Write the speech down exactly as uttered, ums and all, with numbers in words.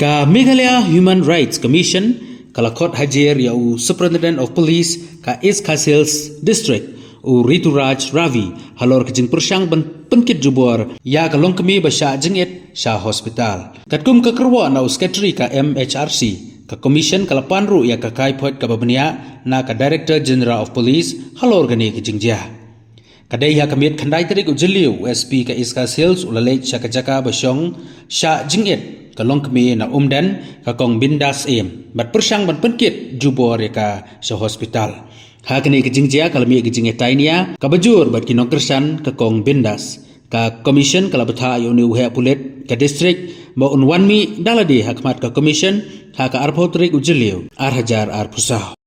Ka Meghalaya Human Rights Commission ka la khot hajir ïa u Superintendent of Police ka East Khasi Hills District, u Rituraj Ravi, halor ka jingpyrshang ban pynkit jubor ïa ka longkmie ba shah jingit sha hospital. Katkum ka kyrwoh na u Secretary ka M H R C, ka Commission ka la pan ruh ïa ka kaiphoit kaba bniah na ka Director General of Police halor kane ka jingjia. Ka dei ha ka miet khyndai tarik u Jylliew, u S P ka East Khasi Hills u la leit sha ka jaka ba shong shah jingit ka longkmie na Umden, ka Kong Bindas Syiem, bad pyrshang ban pynkit jubor ïa ka sha hospital. Ha kane ka jingjia ka la mih ka jingïatai nia kaba jur bad ki nongkyrshan ka Kong Bindas. Ka Commission ka la bthah ïa une u heh pulit ka district ba un wan mih da lade ha khmat ka Commission ha ka arphew tarik u Jylliew, ar hajar arphew saw.